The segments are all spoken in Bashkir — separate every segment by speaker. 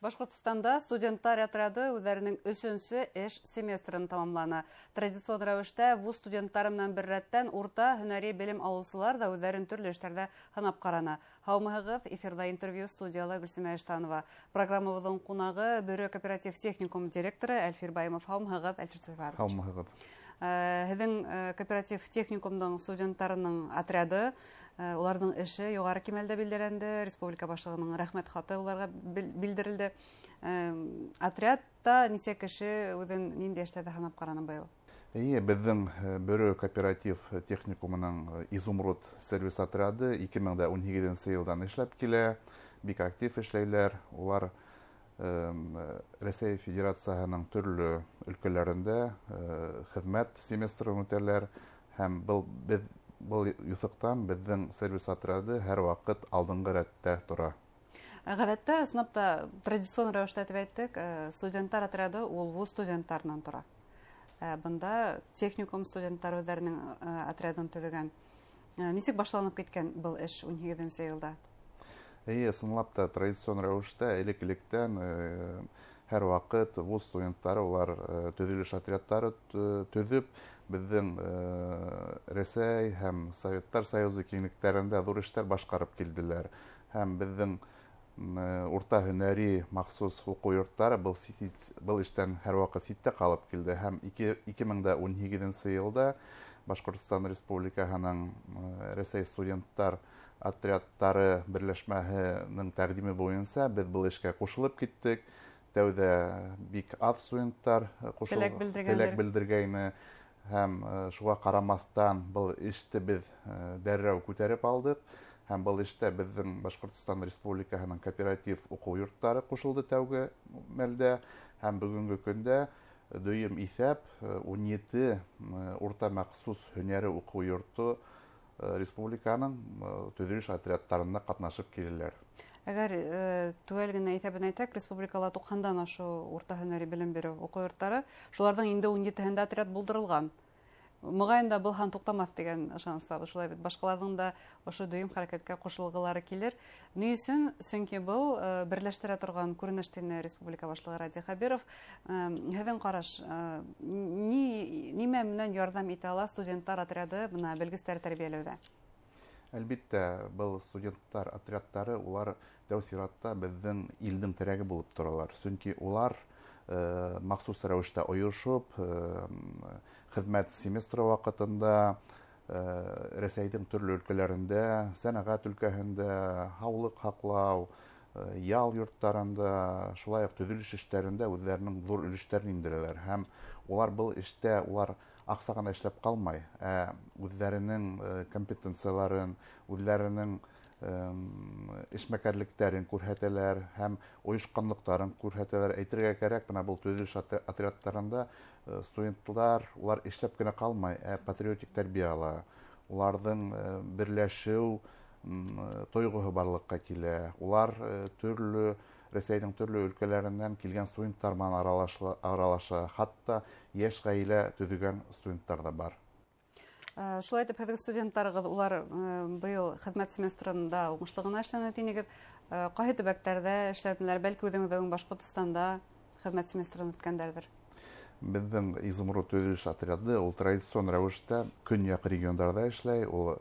Speaker 1: Башҡортостанда студенттар отряды үҙҙәренең өсөнсө эш семестрын тамамланы. Традицион рәүештә вуз студенттары менән бер рәттән урта һөнәри белем алыусылар ҙа үҙҙәрен төрлө эштәрҙә һынап ҡараны. Һаумыһығыҙ, эфирҙа интервью, студияла Гөлсимә Иштанова. Программабыҙҙың ҡунағы — Бөрө кооператив техникум директоры Әлфир Байымов. Һаумыһығыҙ, Әлфир Сәфәрович.
Speaker 2: Һаумыһығыҙ.
Speaker 1: Һеҙҙең кооператив техникумдың студенттарының отряды, уларҙың эше юғары кимәлдә билдәләнде, республика башлығының рәхмәт хаты уларға билдерелде. Отрядта нисә кеше, үҙен ниндәй эштәрҙә һынап ҡараны быйыл?
Speaker 2: Эйе, беҙҙең Бөрө кооператив техникумының «Изумруд» сервис отряды 2018 йылдан эшләп килә, бик актив эшләйләр. Улар Рәсәй Федерацияһының төрлө өлкәләрендә хеҙмәт семестрын үтәләр, һәм был беҙ был юҫыҡтан беҙҙең сервис отряды һәр ваҡыт алдынғы рәттә тора.
Speaker 1: Ғәҙәттә, ысынлап та, традицион рәүештә тип әйттек, студенттар отряды ул вуз студенттарынан тора. Бында техникум студенттары үҙҙәренең отрядын төҙөгән. Нисек башланып киткән был эш 18-нсе йылда?
Speaker 2: Эйе, ысынлап та, традицион рәүештә элек-электән һәр ваҡыт вуз студенттары улар төҙөлөш отрядтары төҙөп, беҙҙең Рәсәй һәм Советтар Союзы киңлектәрендә ҙур эштәр башҡарып килделәр. Һәм беҙҙең урта һөнәри махсус уҡыу йорттары был эштән һәр ваҡыт ситтә ҡалып килде. Һәм 2018 йылда Башҡортостан Республикаһының Рәсәй студенттар отрядтары берләшмәһенең тәҡдиме буйынса беҙ был эшкә ҡушылып киттек. Тәүҙә бик аҙ студенттар
Speaker 1: теләк белдергәндер.
Speaker 2: Теләк белдергәйне, һәм шуға ҡарамаҫтан был эште беҙ дәррәү күтәреп алдыҡ, һәм был эштә беҙҙең Башҡортостан Республикаһының кооператив уҡыу йорттары ҡушылды тәүге мәлдә, һәм бөгөнгө көндә дөйөм иҫәп 17 урта махсус һөнәри уҡыу йорто республиканың төҙөлөш отрядтарында ҡатнашып киләләр.
Speaker 1: Әгәр теүәл генә иҫәбен әйтһәк, республикала 90-дан ашыу урта һөнәри белем биреү уҡыу йорттары, шуларҙың инде 17-һендә отряд булдырылған. Моғайын да, был һан туҡтамаҫ тигән ышаныстабыҙ, шулай бит, башҡаларҙың да ошо дөйөм хәрәкәткә ҡушылғылары килер. Ни өсөн? Сөнки был берләштерә торған күренеш, тине республика башлығы Радий Хәбиров. Һеҙҙең ҡараш, нимә менән ярҙам итә ала студенттар отряды бына белгестәр тәрбиәләүҙә?
Speaker 2: Әлбиттә, был студенттар отрядтары улар тәү сиратта беҙҙең илдең терәге булып торалар. Сөнки улар махсус рәүештә ойошоп, хеҙмәт семестры ваҡытында Рәсәйҙең төрлө өлкәләрендә, сәнәғәт өлкәһендә, һаулыҡ һаҡлау, ял йорттарында, шулай уҡ төҙөлөш эштәрендә үҙҙәренең ҙур өлөштәрен индерәләр. Һәм улар был эштә улар аҡса ғына эшләп ҡалмай, ә үҙҙәренең компетенцияларын, үҙҙәренең эшмәкәрлектәрен күрһәтәләр һәм ойошҡанлыҡтарын күрһәтәләр. Әйтергә кәрәк, бына был төҙөлөш отрядтарында студенттар улар эшләп кенә ҡалмай, ә патриотик тәрбиә ала. Уларҙың берләшеү тойғоһо барлыҡҡа килә. Улар төрлө Рәсәйҙең төрлө өлкәләренән килгән студенттар менән аралаша, хатта йәш ғаилә төҙөгән студенттар ҙа бар.
Speaker 1: Шулай итеп, һеҙҙең студенттарығыҙ улар быйыл хеҙмәт семестрында уңышлы ғына эшләне тинегеҙ. Ҡайһы төбәктәрҙә эшләнеләр? Бәлки, үҙегеҙҙең Башҡортостанда хеҙмәт семестрын үткәндәрҙер?
Speaker 2: Беҙҙең «Изумруд» төҙөлөш отряды ул традицион рәүештә көньяҡ региондарҙа эшләй. Ул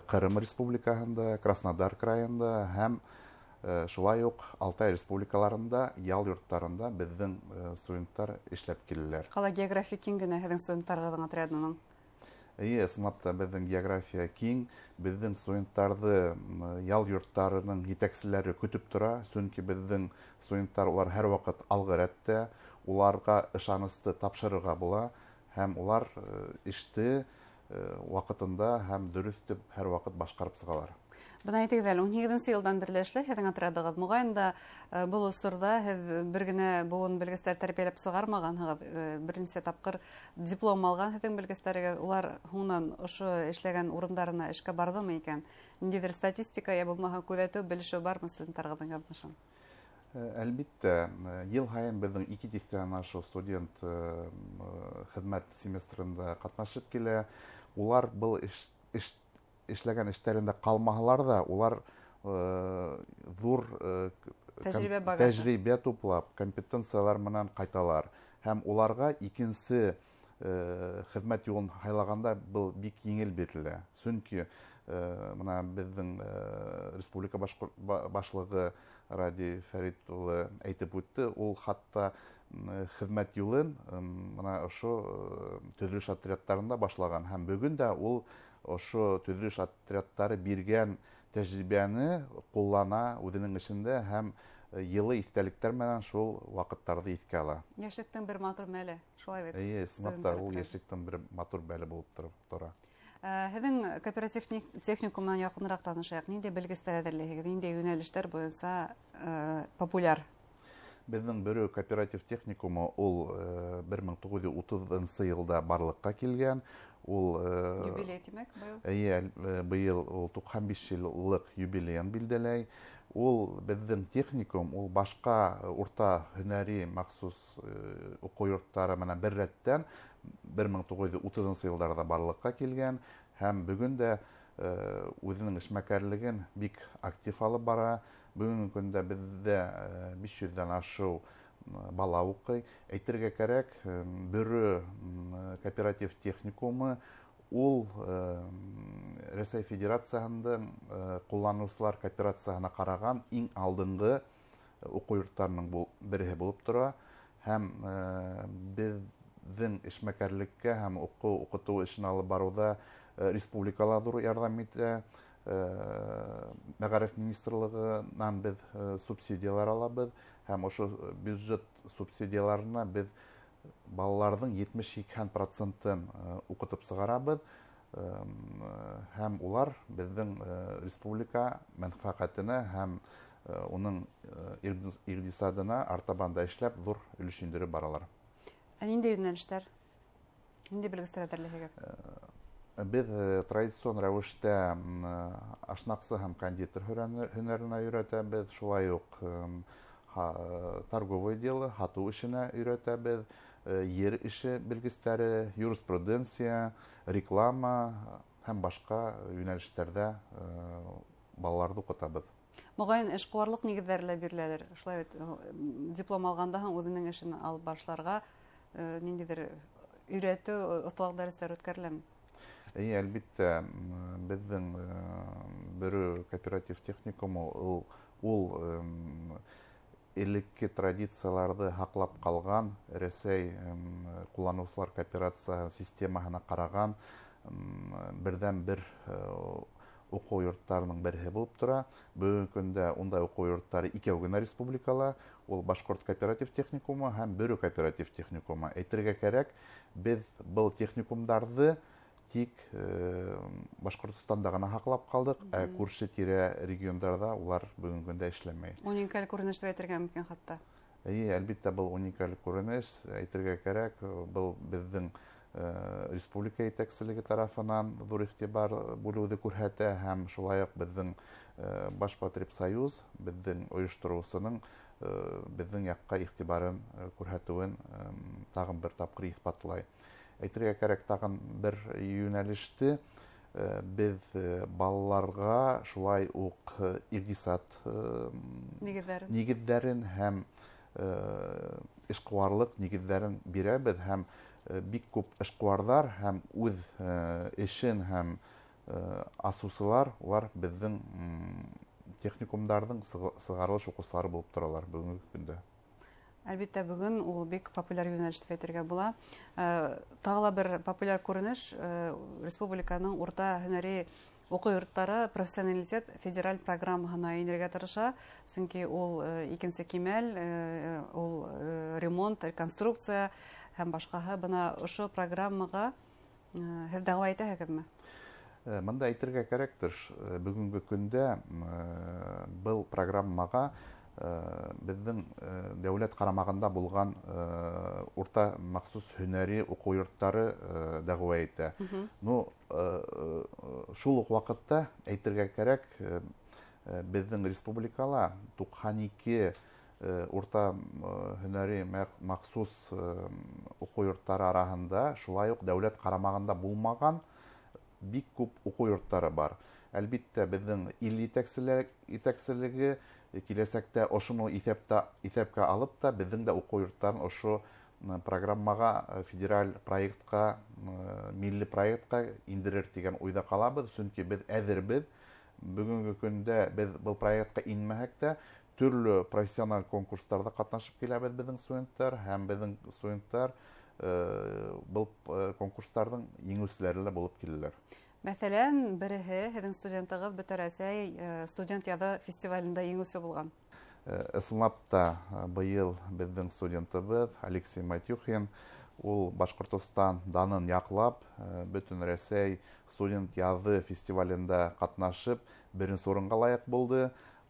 Speaker 2: Ҡырым Республикаһында, Краснодар крайында һәм шулай уҡ Алтай республикаларында, ял йорттарында беҙҙең студенттар эшләп киләләр.
Speaker 1: Ҡалай география киң генә һеҙҙең студенттарығыҙҙың отрядының?
Speaker 2: Эйе, ысынлап та, беҙҙең география киң. Беҙҙең студенттарҙы ял йорттарының етәкселәре көтөп тора, сөнки беҙҙең студенттар улар һәр ваҡыт алғы рәттә, уларға ышанысты тапшырырға була, һәм улар эште ваҡытында һәм дөрөҫ итеп һәр ваҡыт башҡарып сығалар.
Speaker 1: Бына әйтегеҙ әле, 18-нсе йылдан бирле эшләй һеҙҙең отрядығыҙ. Моғайын да, был осорҙа һеҙ бер генә быуын белгестәр тәрбиәләп сығармағанһығыҙ, бер нисә тапҡыр диплом алған һеҙҙең белгестәрегеҙ, улар һуңынан ошо эшләгән урындарына эшкә барҙымы икән? Ниндәйҙер статистика йә булмаһа күҙәтеү, белешеү бармы студенттарығыҙҙың яҙмышын?
Speaker 2: Әлбиттә, йыл һайын беҙҙең 2 тиҫтәнән ашыу студент хеҙмәт семестрында ҡатнашып килә. Улар был эшләгән эштәрендә ҡалмаһалар ҙа, улар ҙур Тәжрибә туплап, компетенциялар менән ҡайталар. Һәм уларға икенсе хеҙмәт юлын һайлағанда был бик еңел бирелә. Сөнки бына беҙҙең республика башлығы Радий Фәрит улы әйтеп үтте, ул хатта хеҙмәт юлын бына ошо төҙөлөш отрядтарында башлаған, һәм бөгөн дә ул ошо төҙөлөш отрядтары биргән тәжрибәне ҡуллана үҙенең эшендә һәм йылы иҫтәлектәр менән шул ваҡыттарҙы иҫкә ала.
Speaker 1: Йәшлектең бер матур мәле, шулай бит?
Speaker 2: Эйе, ысынлап та ул йәшлектең бер матур мәле булып тора.
Speaker 1: Һеҙҙең кооператив техникум менән яҡыныраҡ танышайыҡ. Ниндәй белгестәр әҙерләйһегеҙ, ниндәй йүнәлештәр буйынса популяр?
Speaker 2: Беҙҙең Бөрө кооператив техникумы ул 1930 йылда барлыҡҡа килгән. Ул
Speaker 1: юбилей тимәк быйыл?
Speaker 2: Эйе, быйыл ул 95 йыллыҡ юбилейын билдәләй. Ул беҙҙең техникум, ул башҡа урта һөнәри махсус уҡыу йорттары менән бер рәттән 1930 йылдарҙа барлыҡҡа килгән һәм бөгөн дә үҙенең эшмәкәрлеген бик актив алып бара. Бөгөнгө көндә беҙҙә 500-дән ашыу бала уҡый. Әйтергә кәрәк, Бөрө кооператив техникумы ул Рәсәй Федерацияһының ҡулланыусылар кооперацияһына ҡараған иң алдынғы уҡыу йорттарының береһе булып тора. Һәм беҙҙең эшмәкәрлеккә һәм уҡыу уҡытыу эшен алып барыуҙа республикала ҙур ярҙам итә. Мәғариф министрлығынан беҙ субсидиялар алабыҙ, һәм ошо бюджет субсидияларына беҙ балаларҙың 70-80%-ын уҡытып сығарабыҙ, һәм улар беҙҙең республика мәнфәҡәтенә һәм уның иҡтисадына артабан да эшләп ҙур өлөш индереп баралар.
Speaker 1: Ә ниндәй йүнәлештәр, ниндәй белгестәр әҙерләйһегеҙ?
Speaker 2: Беҙ традицион рәүештә ашнаҡсы һәм кондитер һөнәренә өйрәтәбеҙ, шулай уҡ торговое дело, һатыу эшенә өйрәтәбеҙ, ер эше белгестәре, юриспруденция, реклама һәм башҡа йүнәлештәрҙә балаларҙы уҡытабыҙ.
Speaker 1: Моғайын, эшҡыуарлыҡ нигеҙҙәре лә биреләлер. Шулай бит, диплом алғандан һуң үҙенең эшен алып башларға ниндәйҙер өйрәтеү, оҫталыҡ дәрестәре үткәреләме?
Speaker 2: Эйе, әлбиттә, беҙҙең Бөрө кооператив техникумы ул элекке традицияларҙы һаҡлап ҡалған Рәсәй ҡулланыусылар кооперацияһы системаһына ҡараған берҙән-бер уҡыу йорттарының береһе булып тора. Бөгөнгө көндә ундай уҡыу йорттары икәү генә республикала. Ул Башҡорт кооператив техникумы һәм Бөрө кооператив техникумы. Әйтергә кәрәк, беҙ был техникумдарҙы тик Башҡортостанда ғына һаҡлап ҡалдыҡ, ә күрше тирә региондарҙа улар бөгөнгө көндә эшләмәй.
Speaker 1: Уникаль күренеш тип әйтергә мөмкин хатта.
Speaker 2: Эйе, әлбиттә, был уникаль күренеш. Әйтергә кәрәк, был беҙҙең республика етәкселеге тарафынан ҙур иғтибар бүлеүҙе күрһәтә, һәм шулай уҡ беҙҙең Башпотребсоюз, беҙҙең ойоштороусының беҙҙең яҡҡа иғтибарын күрһәтеүен тағын бер тапҡыр иҫбатлай. Әйтергә кәрәк, тағын бер йүнәлеште беҙ балаларға шулай уҡ иҡтисад нигеҙҙәрен һәм эшҡыуарлыҡ нигеҙҙәрен бирәбеҙ, һәм бик күп эшҡыуарҙар һәм үҙ эшен һәм асыусылар, улар беҙҙең техникумдарҙың сығарылыш уҡыусылары булып торалар бөгөнгө көндә.
Speaker 1: Әлбиттә, бөгөн ул бик популяр йүнәлеш тип әйтергә була. Тағы ла бер популяр күренеш, республиканың урта һөнәри уҡыу йорттары профессионалитет федераль программаһына инергә тырыша, сөнки ул икенсе кимәл, ул ремонт, реконструкция һәм башҡаһы. Бына ошо программаға һеҙ дәғүә итәһегеҙме?
Speaker 2: Бында әйтергә кәрәктер, бөгөнгө көндә был программаға беҙҙең дәүләт ҡарамағында булған урта махсус һөнәри уҡыу йорттары дәғүә итә. Ну, шул уҡ ваҡытта әйтергә кәрәк, беҙҙең республикала 92 урта һөнәри махсус уҡыу йорттары араһында шулай уҡ дәүләт ҡарамағында булмаған бик күп уҡыу йорттары бар. Әлбиттә, беҙҙең ил етәкселеге Киләсәктә ошоно иҫәпкә алып та беҙҙең дә уҡыу йорттарын ошо программаға, федераль проектҡа, милли проектҡа индерер тигән уйҙа ҡалабыҙ, сөнки беҙ әҙербеҙ. Бөгөнгө көндә беҙ был проектҡа инмәһәк тә, төрлө профессиональ конкурстарҙа ҡатнашып киләбеҙ беҙҙең студенттар, һәм беҙҙең студенттар был конкурстарҙың еңеүселәре лә булып киләләр.
Speaker 1: Мәҫәлән, береһе һеҙҙең студентығыҙ Бөтә Рәсәй студент яҙы фестивалендә еңеүсе булған.
Speaker 2: Ысынлап та, быйыл беҙҙең студентыбыҙ Алексей Матюхин ул Башҡортостан данын яҡлап, Бөтөн Рәсәй студент яҙы фестивалендә ҡатнашып, беренсе урынға лайыҡ булды.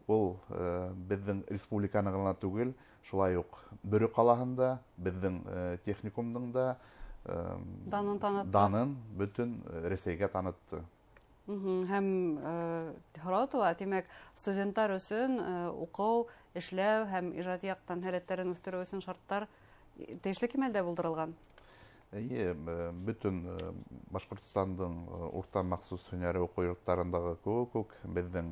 Speaker 2: Ул беҙҙең республиканы ғына түгел, шулай уҡ Бөрө ҡалаһында, беҙҙең техникумдың да
Speaker 1: данын танытты.
Speaker 2: Данын бөтөн Рәсәйгә танытты.
Speaker 1: Һәм һорау тыуа, тимәк, студенттар өсөн уҡыу, эшләү һәм ижади яҡтан һәләттәрен үҫтереү өсөн шарттар тейешле кимәлдә булдырылған.
Speaker 2: Эйе, бөтөн Башҡортостандың урта махсус һөнәри уҡыу йорттарындағы кеүек үк беҙҙең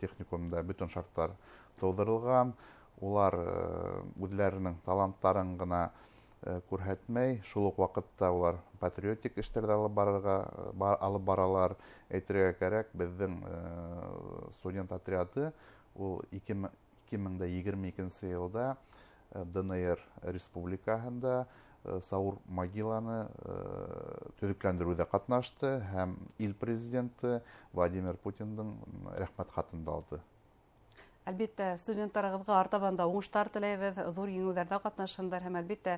Speaker 2: техникумда бөтөн шарттар тыуҙырылған. Улар үҙҙәренең таланттарын ғына күрһәтмәй, шул уҡ ваҡытта улар патриотик эштәрҙе алып баралар. Әйтергә кәрәк, беҙҙең студент отряды ул 2022 йылда ДНР республикаһында Саур могиланы төҙөкләндереүҙә ҡатнашты һәм ил президенты Владимир Путиндың рәхмәт хатын да алды.
Speaker 1: Әлбиттә, студенттарығыҙға артабан да уңыштар теләйбеҙ, ҙур еңеүҙәрҙә ҡатнашһындар һәм әлбиттә,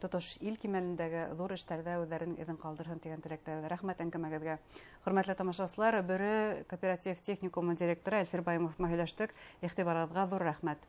Speaker 1: тотош ил кимәлендәге ҙур эштәрҙә үҙҙәренең эҙен ҡалдырһын тигән теләктәбеҙ. Рәхмәт әңгәмәгеҙгә. Хөрмәтле тамашасылар, Бөрө кооператив техникумы директоры Әлфир Байымов менән һөйләштек. Иғтибарығыҙға ҙур рәхмәт.